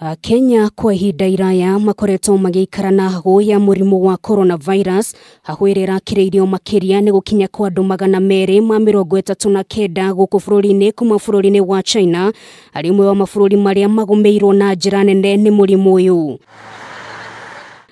Kenya kwa ihinda iraya makoretwo magĩikara na hahũ ya mũrimũ wa coronavirus. Hahũ ĩrĩa ĩrakĩrĩirio makĩria nĩ gũkinya kwa andũ 239 gũkũ bũrũri-inĩ kuma bũrũri-inĩ wa China, arĩ ũmwe wa mabũrũri marĩa magũmĩirwo na njĩra nene nĩ mũrimũ ũyũ.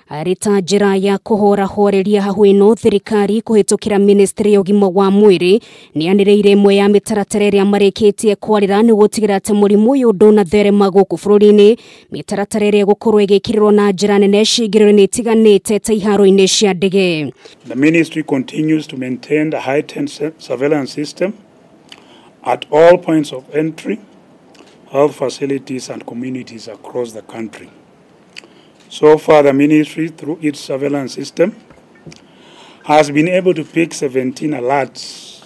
Arĩ ta njĩra ya kũhorahoreria hahũ ĩno, thirikari kũhĩtũkĩra ministry ya ũgima wa mwĩrĩ nĩ yanĩrĩire ĩmwe ya mĩtaratara ĩrĩa marĩkĩtie kwarĩra nĩ gũtigĩrĩra atĩ mũrimũ ũyũ ndũnatherema gũkũ bũrũri-inĩ, mĩtaratara ĩrĩa ĩgũkorwo ĩgĩkĩrĩrwo na njĩra nene cingĩrĩro-inĩ itiganĩte ta iharo-inĩ cia ndege. The ministry continues to maintain the heightened surveillance system at all points of entry, health facilities and communities across the country. So far, the ministry, through its surveillance system, has been able to pick 17 alerts,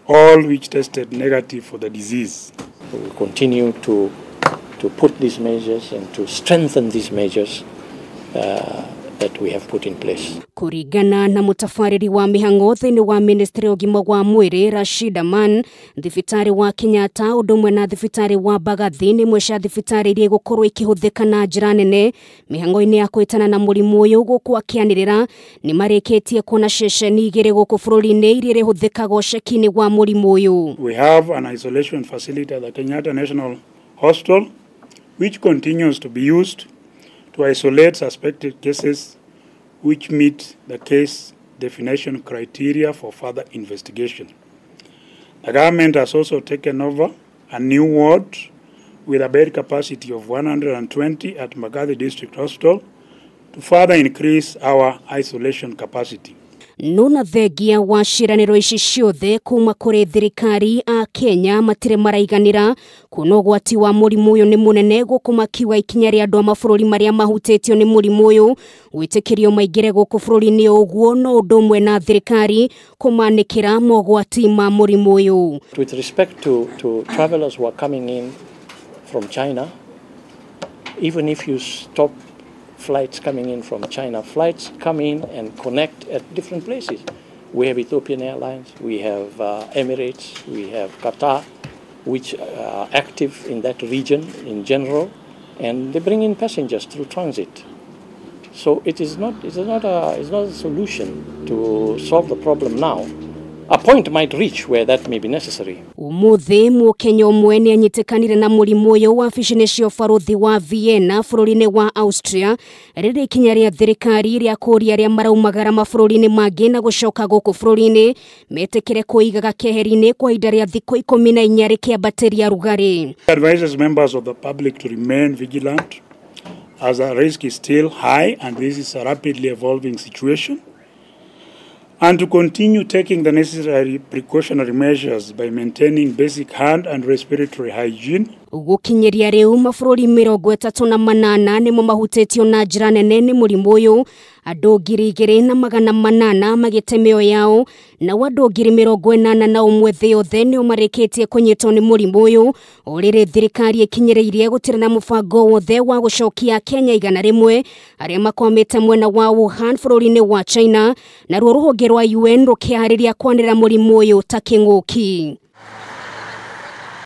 all which tested negative for the disease. We will continue to put these measures and to strengthen these measures that we have put in place. Kũringana na mũtabarĩri wa mĩhang'o thĩinĩ wa ministry ya ũgima wa mwĩrĩ Rashid Aman, thibitarĩ wa Kenyatta ũndũ ũmwe na thibitarĩ wa Mbagathi nĩ imwe cia thibitarĩ iria igũkorwo ikĩhũthĩka na njĩra nene mĩhang'o-inĩ ya kũhĩtana na mũrimũ ũyũ, gũkũ akĩanĩrĩra nĩ marĩkĩtie kuona ceceni igĩrĩ gũkũ bũrũri-inĩ iria irĩhũthĩkaga ũceki-inĩ wa mũrimũ ũyũ. We have an isolation facility at the Kenyatta National Hospital, which continues to be used to isolate suspected cases which meet the case definition criteria for further investigation. The government has also taken over a new ward with a bed capacity of 120 at Mbagathi District Hospital to further increase our isolation capacity. No na thengia wa ciĩranĩro ici ciothe kuma kũrĩ thirikari, a Kenya matirĩ maraiganĩra kuona ũgwati wa mũrimũ ũyũ nĩ mũnene, gũkũ makiuga ikinya rĩa andũ a mabũrũri marĩa mahutĩtio nĩ mũrimũ ũyũ gwĩtĩkĩrio maingĩre gũkũ bũrũri-inĩ, ũguo no ũndũ ũmwe na thirikari kũmanĩkĩra mogwati ma mũrimũ ũyũ. With respect to travelers who are coming in from China, even if you stop flights coming in from China, flights come in and connect at different places. We have Ethiopian Airlines, we have Emirates, we have Qatar, which are active in that region in general, and they bring in passengers through transit. So it is not a solution to solve the problem now. A point might reach where that may be necessary. Umuthi Mũkenya ũmwe nĩ anyitĩkanire na mũrimũ ũyũ wabici-inĩ cia ũbarũthi wa Vienna bũrũri-inĩ wa Austria, rĩrĩ ikinya rĩa thirikari rĩa kũũria arĩa maraumagara mabũrũri-inĩ mangĩ na gũcoka gũkũ bũrũri-inĩ metĩkĩre kwĩigaga keheri-inĩ kwa ihinda rĩa thikũ 14 rĩkĩambatĩria rugarĩ. Advises members of the public to remain vigilant as the risk is still high and this is a rapidly evolving situation, and to continue taking the necessary precautionary measures by maintaining basic hand and respiratory hygiene. Gũkinyĩria rĩu, mabũrũri 38 nĩmo mahutĩtio na njĩra nene nĩ mũrimũ ũyũ, andũ 2800 magĩte mĩoyo yao, nao andũ 81,000 thĩ yothe nĩo marĩkĩtie kũnyitwo nĩ mũrimũ ũyũ. O rĩrĩ thirikari ĩkinyĩrĩirie, gũtirĩ na mũbango wothe wa gũcokia Kenya 100 arĩa makwamĩte mwena wa Wuhan bũrũri-inĩ wa China, naruo rũhonge rwa UN rũkĩharĩria kwanĩrĩra mũrimũ ũyũ ta kĩng'ũki.